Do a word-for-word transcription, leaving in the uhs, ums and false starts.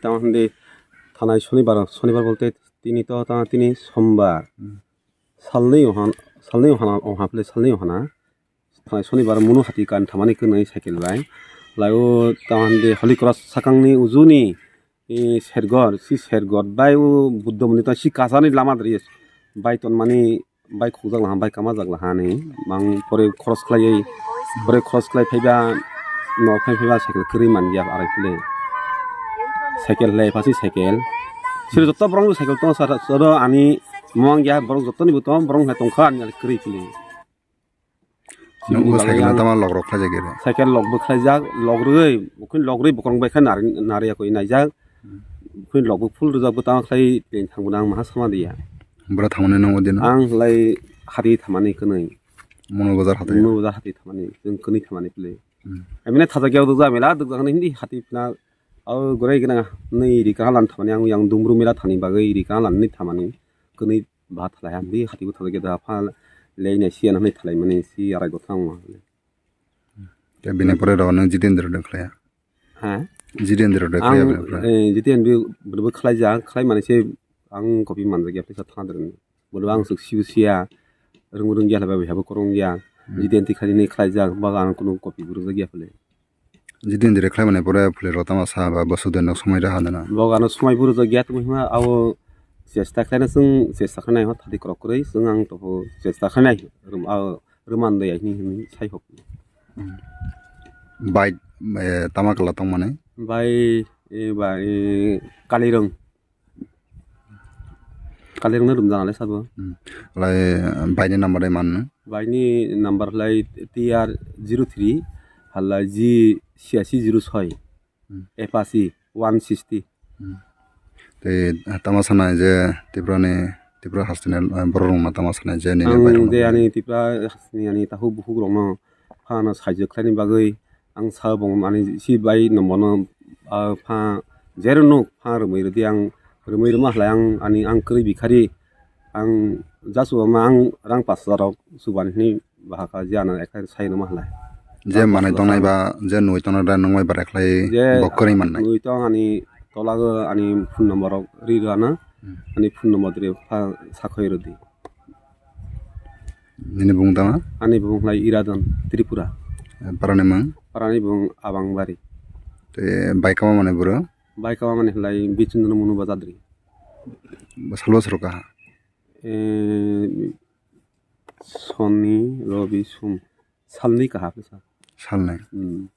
Tamo hindi thanai sonibar, sonibar bolte tini to tamo tini sombar. Hmm. Salnwi ohan, salnwi ohana, oha phle salnwi ohana. Thanai sonibar munu hati kan thamani kwnwi cycle bai. Lai o tamo hindi Holy Cross sakangni ujuni, eh, sergor, si sergor bai o Buddha mondir ta si kasani lama dri bai tonmani bai khukjak laha, bai kamajak laha ni. Mang pore cross khlaiwi, pore cross khlai phaiba, no phai phaiba cycle kwrwi man ya arai phile. Cycle le phasi cycle. Siri jotto borok cycle tongo sara, sara ani mong ya borok jotto ni bo tongo, borok hai tongkha ani kwrwi phile. Nung bo cycle tama lok rok khlai jagere. Cycle lok bo khlai jak, lok rwi, bukhun lok rwi bokrong bai kha nari, nari ya koi nai jak. Bukhun lok bo full rijak bo tama khlai plane thang bo nang maha sama diya. Bura thamani nung odino. Ang lai hati thamani kwnwi. Mono bazar hati. Mono bazar hati thamani, jeng kwnwi thamani phle. Hmm. Amina thaja gya dukja mela dukja khnai hindi hati phna. Au gorai gana nei ri kahalan thamani ang yang dumru mela thani bagwi ri kahalan ni thamani kwnwi ba thalai ha di hati bo thalai da pha lei nai siya nai thalai mani si arai go thang ma. Te bini pore ro nang Jitendra de khlaya. Ha? Jitendra de khlaya bini pore. Eh, Jitendra bo khlai ja, khlai mani se ang kopi manjak ya pisa thana dren. Bo ang suk siu siya, rung rung ya bai habo korong ya. Hmm. Jitendra khlai ni khlai ja, ba ang kunu kopi burung ja ya phle. Jitendra khlai mani pore phle ro tama sa ba bosu den nok somoi raha dana. Bo ano somoi burung ja ya tumi hima, abo chesta khlai na sung, chesta khlai na hot hadi krok kroi, sung ang to chesta khlai na rum, abo Rwmani de hini hini sai hok. Hmm. Bai, eh, tama kala tong mane? Bai, eh, bai, eh, Kalirong. Kalirong na rumjang ale sabo. Hmm. Lai, eh, bai ni number de man no? Bai ni number lai T R zero three, halai G siasi zero soi. Hmm. Apache one sixty. Hmm. Tei tama sanai je Tripura ni, Tripura hasteni, eh, borok rok no tama sanai je nini bai rok no je ani Tripura hasteni ani takhuk bukhuk rok no phano saijo khlaini bagwi ang sa bo ani si bai no bono, ah, pha jero nuk pha rwmwi rwdi ang rwmwi rwma halai ang ani ang kwrwi bikhari ang jasu ma ang rang pash hajar rok subani hwnwi bahaka je ano ekha sai rwma halai. Je manwi tongnai ba, je nwi tongnai da nungbai barai khlai je bo kwrwi mannai. Nwi tong ani tolago ani phone number rok ri rw ano. Hmm. Ani phone number ri pha sakhoi rwdi. Nini bung tama? Ani bung lai Iradon Tripura. Eh, parani mung? Parani bung Abangbari. Te bai kama mane buro? Bai kama mane lai Bichundra Munu Bajadri. Salo sroka? Eh, Soni, Robi, Sum. Salni kaha pesa. Salni. Hmm.